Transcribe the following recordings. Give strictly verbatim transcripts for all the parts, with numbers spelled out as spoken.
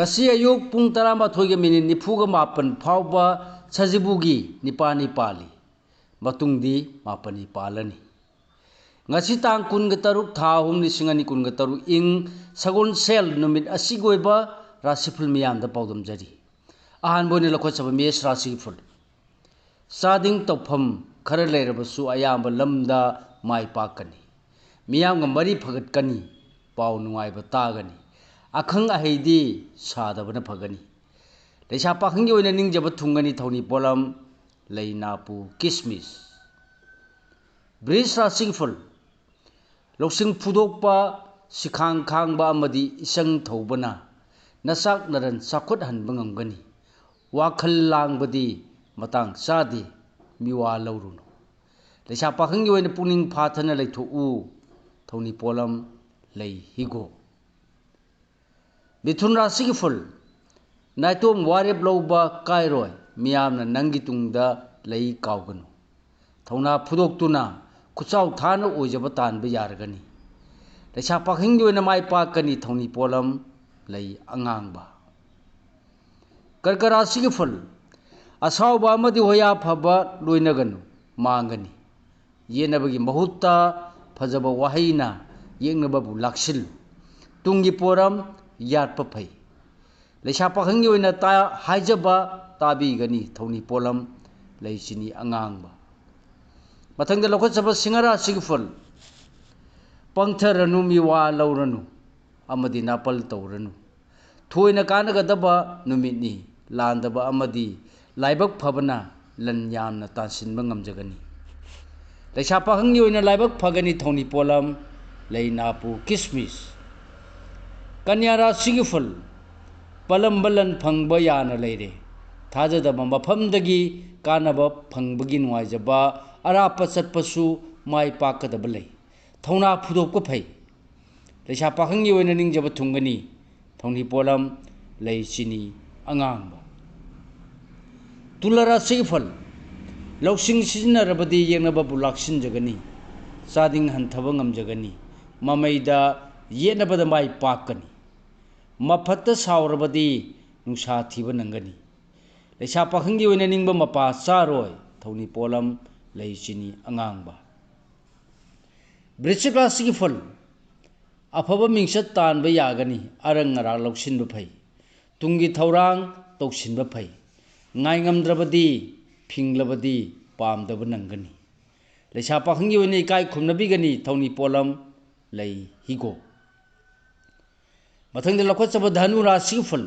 ꯉꯁꯤ ꯑꯌꯨꯛ ꯄꯨꯡ ꯇꯔꯥꯃꯥꯊꯣꯏꯒ ꯃꯤꯅꯤꯠ ꯅꯤꯐꯨꯒ ꯃꯥꯄꯟ ꯐꯥꯎꯕ ꯁꯖꯤꯕꯨꯒꯤ ꯅꯤꯄꯥꯜꯅꯤ ꯄꯥꯜꯂꯤ꯫ ꯃꯇꯨꯡꯗꯤ ꯃꯥꯄꯜꯅꯤ ꯄꯥꯜꯂꯅꯤ꯫ ꯉꯁꯤ ꯇꯥꯡ ꯀꯨꯟꯒ ꯇꯔꯨꯛ, ꯊꯥ ꯑꯍꯨꯝ, ꯂꯤꯁꯤꯡ ꯑꯅꯤ ꯀꯨꯟꯒ ꯇꯔꯨꯛ, ꯏꯪ ꯁꯒꯣꯜꯁꯦꯜ ꯅꯨꯃꯤꯠ ꯑꯁꯤꯒꯤ ꯑꯣꯏꯕ ꯔꯥꯁꯤꯐꯜ ꯃꯤꯌꯥꯝꯗ ꯄꯥꯎꯗꯝꯖꯔꯤ꯫ ꯑꯍꯥꯟꯕ ꯑꯣꯏꯅ ꯂꯧꯈꯠꯆꯕ ꯃꯦꯁ ꯔꯥꯁꯤꯒꯤ ꯐꯜ꯫ ꯆꯥꯗꯤꯡ ꯇꯧꯐꯝ ꯈꯔ ꯂꯩꯔꯕꯁꯨ ꯑꯌꯥꯝꯕ ꯂꯝꯗ ꯃꯥꯏ ꯄꯥꯛꯀꯅꯤ꯫ ꯃꯤꯌꯥꯝꯒ ꯃꯔꯤ ꯐꯒꯠꯀꯅꯤ꯫ ꯄꯥꯎ ꯅꯨꯡꯉꯥꯏꯕ ꯇꯥꯒꯅꯤ꯫ ꯑꯈꯪ ꯑꯍꯩꯗꯤ ꯁꯥꯗꯕꯅ ꯐꯒꯅꯤ꯫ ꯂꯩꯁꯥ ꯄꯥꯈꯪꯒꯤ ꯑꯣꯏꯅ ꯅꯤꯡꯖꯕ ꯊꯨꯡꯒꯅꯤ꯫ ꯊꯧꯅꯤ ꯄꯣꯠꯂꯝ ꯂꯩ, ꯅꯥꯄꯨ, ꯀꯤꯁꯃꯤꯁ꯫ ꯕ꯭ꯔꯤꯖ ꯔꯥꯁꯤꯒꯤ ꯐꯜ꯫ ꯂꯧꯁꯤꯡ ꯐꯨꯗꯣꯛꯄ, ꯁꯤꯈꯥꯡ ꯈꯥꯡꯕ ꯑꯃꯗꯤ ꯏꯆꯪ ꯊꯧꯕꯅ ꯅꯆꯥꯛ ꯅꯔꯟ ꯆꯥꯎꯈꯠꯍꯟꯕ ꯉꯝꯒꯅꯤ꯫ ꯋꯥꯈꯜ ꯂꯥꯡꯕꯗꯤ ꯃꯇꯥꯡ ꯆꯥꯗꯦ, ꯃꯤꯋꯥ ꯂꯧꯔꯨꯅꯨ꯫ ꯂꯩꯁꯥ ꯄꯥꯈꯪꯒꯤ ꯑꯣꯏꯅ ꯄꯨꯛꯅꯤꯡ ꯐꯥꯊꯅ ꯂꯩꯊꯣꯛꯎ꯫ ꯊꯧꯅꯤ ꯄꯣꯠꯂꯝ ꯂꯩ, ꯍꯤꯒꯣꯛ꯫ ꯃꯤꯊꯨꯟ ꯔꯥꯁꯤꯒꯤ ꯐꯜ꯫ ꯅꯥꯏꯇꯣꯝ ꯋꯥꯔꯦꯞ ꯂꯧꯕ ꯀꯥꯏꯔꯣꯏ꯫ ꯃꯤꯌꯥꯝꯅ ꯅꯪꯒꯤ ꯇꯨꯡꯗ ꯂꯩ ꯀꯥꯎꯒꯅꯨ꯫ ꯊꯧꯅꯥ ꯐꯨꯗꯣꯛꯇꯨꯅ ꯈꯨꯠꯆꯥꯎ ꯊꯥꯅ ꯑꯣꯏꯖꯕ ꯇꯥꯟꯕ ꯌꯥꯔꯒꯅꯤ꯫ ꯂꯩꯁꯥ ꯄꯥꯈꯪꯒꯤ ꯑꯣꯏꯅ ꯃꯥꯏ ꯄꯥꯛꯀꯅꯤ꯫ ꯊꯧꯅꯤ ꯄꯣꯠꯂꯝ ꯂꯩ, ꯑꯉꯥꯡꯕ꯫ ꯀꯔꯀ ꯔꯥꯁꯤꯒꯤ ꯐꯜ꯫ ꯑꯁꯥꯎꯕ ꯑꯃꯗꯤ ꯍꯣꯌꯥ ꯐꯕ ꯂꯣꯏꯅꯒꯅꯨ, ꯃꯥꯡꯒꯅꯤ꯫ ꯌꯦꯠꯅꯕꯒꯤ ꯃꯍꯨꯠꯇ ꯐꯖꯕ ꯋꯥꯍꯩꯅ ꯌꯦꯛꯅꯕꯕꯨ ꯂꯥꯛꯁꯤꯜꯂꯨ꯫ ꯇꯨꯡꯒꯤ ꯄꯣꯔꯝ ꯌꯥꯠꯄ ꯐꯩ꯫ ꯂꯩꯁꯥ ꯄꯥꯈꯪꯒꯤ ꯑꯣꯏꯅ ꯇꯥ-, ꯍꯥꯏꯖꯕ ꯇꯥꯕꯤꯒꯅꯤ꯫ ꯊꯧꯅꯤ ꯄꯣꯠꯂꯝ ꯂꯩ, ꯆꯤꯅꯤ ꯑꯉꯥꯡꯕ꯫ ꯃꯊꯪꯗ ꯂꯧꯈꯠꯆꯕ ꯁꯤꯡꯍ ꯔꯥꯁꯤꯒꯤ ꯐꯜ꯫ ꯄꯪꯊꯔꯅꯨ, ꯃꯤꯋꯥ ꯂꯧꯔꯅꯨ ꯑꯃꯗꯤ ꯅꯥꯄꯜ ꯇꯧꯔꯅꯨ꯫ ꯊꯣꯏꯅ ꯀꯥꯟꯅꯒꯗꯕ ꯅꯨꯃꯤꯠꯅꯤ꯫ ꯂꯥꯟꯗꯕ ꯑꯃꯗꯤ ꯂꯥꯏꯕꯛ ꯐꯕꯅ ꯂꯟ ꯌꯥꯝꯅ ꯇꯥꯟꯁꯤꯟꯕ ꯉꯝꯖꯒꯅꯤ꯫ ꯂꯩꯁꯥ ꯄꯥꯈꯪꯒꯤ ꯑꯣꯏꯅ ꯂꯥꯏꯕꯛ ꯐꯒꯅꯤ꯫ ꯊꯧꯅꯤ ꯄꯣꯠꯂꯝ ꯂꯩ, ꯅꯥꯄꯨ, ꯀꯤꯁꯃꯤꯁ꯫ ꯀꯟꯌꯥ ꯔꯥꯁꯤꯒꯤ ꯐꯜ꯫ ꯄꯂꯝꯕ ꯂꯟ ꯐꯪꯕ ꯌꯥꯅ ꯂꯩꯔꯦ꯫ ꯊꯥꯖꯗꯕ ꯃꯐꯝꯗꯒꯤ ꯀꯥꯟꯅꯕ ꯐꯪꯕꯒꯤ ꯅꯨꯡꯉꯥꯏꯖꯕ, ꯑꯔꯥꯞꯄ ꯆꯠꯄꯁꯨ ꯃꯥꯏ ꯄꯥꯛꯀꯗꯕ ꯂꯩ꯫ ꯊꯧꯅꯥ ꯐꯨꯗꯣꯛꯄ ꯐꯩ꯫ ꯂꯩꯁꯥ ꯄꯥꯈꯪꯒꯤ ꯑꯣꯏꯅ ꯅꯤꯡꯖꯕ ꯊꯨꯡꯒꯅꯤ꯫ ꯊꯧꯅꯤ ꯄꯣꯠꯂꯝ ꯂꯩ, ꯆꯤꯅꯤ ꯑꯉꯥꯡꯕ꯫ ꯇꯨꯂꯥ ꯔꯥꯁꯤꯒꯤ ꯐꯜ꯫ ꯂꯧꯁꯤꯡ ꯁꯤꯖꯤꯟꯅꯔꯕꯗꯤ ꯌꯦꯛꯅꯕꯕꯨ ꯂꯥꯛꯁꯤꯟꯖꯒꯅꯤ꯫ ꯆꯥꯗꯤꯡ ꯍꯟꯊꯕ ꯉꯝꯖꯒꯅꯤ꯫ ꯃꯃꯩꯗ ꯌꯦꯠꯅꯕꯗ ꯃꯥꯏ ꯄꯥꯛꯀꯅꯤ꯫ ꯃꯐꯠꯇ ꯁꯥꯎꯔꯕꯗꯤ ꯅꯨꯡꯁꯥ ꯊꯤꯕ ꯅꯪꯒꯅꯤ꯫ ꯂꯩꯁꯥ ꯄꯥꯈꯪꯒꯤ ꯑꯣꯏꯅ ꯅꯤꯡꯕ ꯃꯄꯥ ꯆꯥꯔꯣꯏ, ꯊꯧꯅꯤ ꯄꯣꯠꯂꯝ ꯂꯩ ꯆꯤꯅꯤ ꯑꯉꯥꯡꯕ꯫ ꯕ꯭ꯔꯤꯁꯤꯛ ꯔꯥꯁꯤꯒꯤ ꯐꯜ, ꯑꯐꯕ ꯃꯤꯡꯆꯠ ꯇꯥꯟꯕ ꯌꯥꯒꯅꯤ, ꯑꯔꯪ ꯑꯔꯥꯛ ꯂꯧꯁꯤꯟꯕ ꯐꯩ, ꯇꯨꯡꯒꯤ ꯊꯧꯔꯥꯡ ꯇꯧꯁꯤꯟꯕ ꯐꯩ, ꯉꯥꯏꯉꯝꯗ꯭ꯔꯕꯗꯤ, ꯐꯤꯡꯂꯕꯗꯤ ꯄꯥꯝꯗꯕ ꯅꯪꯒꯅꯤ꯫ ꯂꯩꯁꯥ ꯄꯥꯈꯪꯒꯤ ꯑꯣꯏꯅ ꯏꯀꯥꯏ ꯈꯨꯝꯅꯕꯤꯒꯅꯤ, ꯊꯧꯅꯤ ꯄꯣꯠꯂꯝ ꯂꯩ ꯍꯤꯒꯣꯛ꯫ ꯃꯊꯪꯗ ꯂꯧꯈꯠꯆꯕ ꯙꯅꯨ ꯔꯥꯁꯤꯒꯤ ꯐꯜ,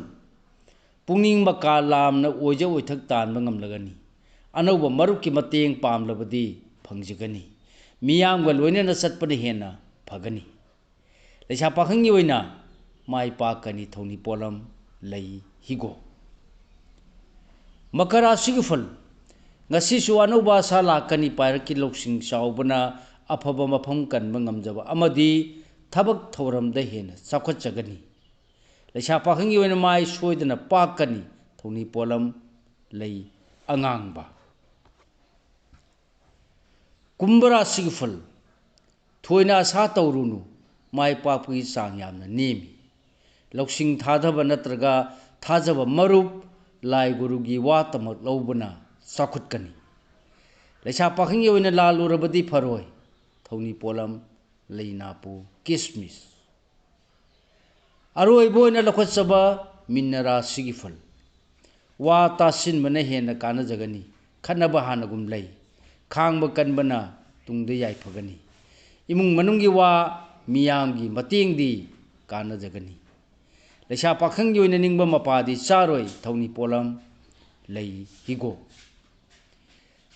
ꯄꯨꯛꯅꯤꯡ ꯃꯀꯥ ꯂꯥꯝꯅ ꯑꯣꯏꯖ ꯑꯣꯏꯊꯛ ꯇꯥꯟꯕ ꯉꯝꯂꯒꯅꯤ꯫ ꯑꯅꯧꯕ ꯃꯔꯨꯞꯀꯤ ꯃꯇꯦꯡ ꯄꯥꯝꯂꯕꯗꯤ ꯐꯪꯖꯒꯅꯤ꯫ ꯃꯤꯌꯥꯝꯒ ꯂꯣꯏꯅꯅ ꯆꯠꯄꯅ ꯍꯦꯟꯅ ꯐꯒꯅꯤ꯫ ꯂꯩꯁꯥ ꯄꯥꯈꯪꯒꯤ ꯑꯣꯏꯅ ꯃꯥꯏ ꯄꯥꯛꯀꯅꯤ, ꯊꯧꯅꯤ ꯄꯣꯠꯂꯝ ꯂꯩ ꯍꯤꯒꯣꯛ꯫ ꯃꯀꯔ ꯔꯥꯁꯤꯒꯤ ꯐꯜ, ꯉꯁꯤꯁꯨ ꯑꯅꯧꯕ ꯑꯁꯥ ꯂꯥꯛꯀꯅꯤ꯫ ꯄꯥꯏꯔꯛꯀꯤ ꯂꯧꯁꯤꯡ ꯆꯥꯎꯕꯅ ꯑꯐꯕ ꯃꯐꯝ ꯀꯟꯕ ꯉꯝꯖꯕ ꯑꯃꯗꯤ ꯊꯕꯛ ꯊꯧꯔꯝꯗ ꯍꯦꯟꯅ ꯆꯥꯎꯈꯠꯆꯒꯅꯤ꯫ ꯂꯩꯁꯥ ꯄꯥꯈꯪꯒꯤ ꯑꯣꯏꯅ ꯃꯥꯏ ꯁꯣꯏꯗꯅ ꯄꯥꯛꯀꯅꯤ, ꯊꯧꯅꯤ ꯄꯣꯠꯂꯝ ꯂꯩ ꯑꯉꯥꯡꯕ꯫ ꯀꯨꯝꯚ ꯔꯥꯁꯤꯒꯤ ꯐꯜ, ꯊꯣꯏꯅ ꯑꯁꯥ ꯇꯧꯔꯨꯅꯨ, ꯃꯥꯏ ꯄꯥꯛꯄꯒꯤ ꯆꯥꯡ ꯌꯥꯝꯅ ꯅꯦꯝꯃꯤ꯫ ꯂꯧꯁꯤꯡ ꯊꯥꯗꯕ ꯅꯠꯇ꯭ꯔꯒ ꯊꯥꯖꯕ ꯃꯔꯨꯞ, ꯂꯥꯏ ꯒꯨꯔꯨꯒꯤ ꯋꯥ ꯇꯝꯃꯛ ꯂꯧꯕꯅ ꯆꯥꯎꯈꯠꯀꯅꯤ꯫ ꯂꯩꯁꯥ ꯄꯥꯈꯪꯒꯤ ꯑꯣꯏꯅ ꯂꯥꯜꯂꯨꯔꯕꯗꯤ ꯐꯔꯣꯏ, ꯊꯧꯅꯤ ꯄꯣꯠꯂꯝ ꯂꯩꯅꯥꯄꯨ ꯀꯤꯁꯃꯤꯁ꯫ ꯑꯔꯣꯏꯕ ꯑꯣꯏꯅ ꯂꯧꯈꯠꯆꯕ ꯃꯤꯟꯅ ꯔꯥꯁꯤꯒꯤ ꯐꯜ, ꯋꯥ ꯇꯥꯁꯤꯟꯕꯅ ꯍꯦꯟꯅ ꯀꯥꯟꯅꯖꯒꯅꯤ꯫ ꯈꯠꯅꯕ ꯍꯥꯟꯅꯒꯨꯝ ꯂꯩ꯫ ꯈꯥꯡꯕ ꯀꯟꯕꯅ ꯇꯨꯡꯗ ꯌꯥꯏꯐꯒꯅꯤ꯫ ꯏꯃꯨꯡ ꯃꯅꯨꯡꯒꯤ ꯋꯥ, ꯃꯤꯌꯥꯝꯒꯤ ꯃꯇꯦꯡꯗꯤ ꯀꯥꯟꯅꯖꯒꯅꯤ꯫ ꯂꯩꯁꯥ ꯄꯥꯈꯪꯒꯤ ꯑꯣꯏꯅ ꯅꯤꯡꯕ ꯃꯄꯥꯗꯤ ꯆꯥꯔꯣꯏ, ꯊꯧꯅꯤ ꯄꯣꯠꯂꯝ ꯂꯩ ꯍꯤꯒꯣꯛ꯫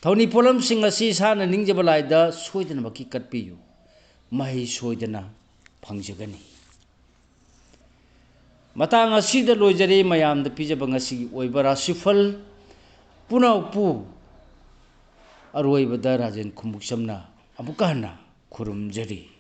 ꯊꯧꯅꯤ ꯄꯣꯠꯂꯝꯁꯤꯡ ꯑꯁꯤ ꯏꯁꯥꯅ ꯅꯤꯡꯖꯕ ꯂꯥꯏꯗ ꯁꯣꯏꯗꯅꯃꯛꯀꯤ ꯀꯠꯄꯤꯌꯨ, ꯃꯍꯩ ꯁꯣꯏꯗꯅ ꯐꯪꯖꯒꯅꯤ꯫ ꯃꯇꯥꯡ ꯑꯁꯤꯗ ꯂꯣꯏꯖꯔꯦ ꯃꯌꯥꯝꯗ ꯄꯤꯖꯕ ꯉꯁꯤꯒꯤ ꯑꯣꯏꯕ ꯔꯥꯁꯤꯐꯜ ꯄꯨꯝꯅꯃꯛꯄꯨ꯫ ꯑꯔꯣꯏꯕꯗ ꯔꯥꯖꯦꯟ ꯈꯨꯃꯨꯛꯆꯝꯅ ꯑꯃꯨꯛꯀ ꯍꯟꯅ ꯈꯨꯔꯨꯝꯖꯔꯤ꯫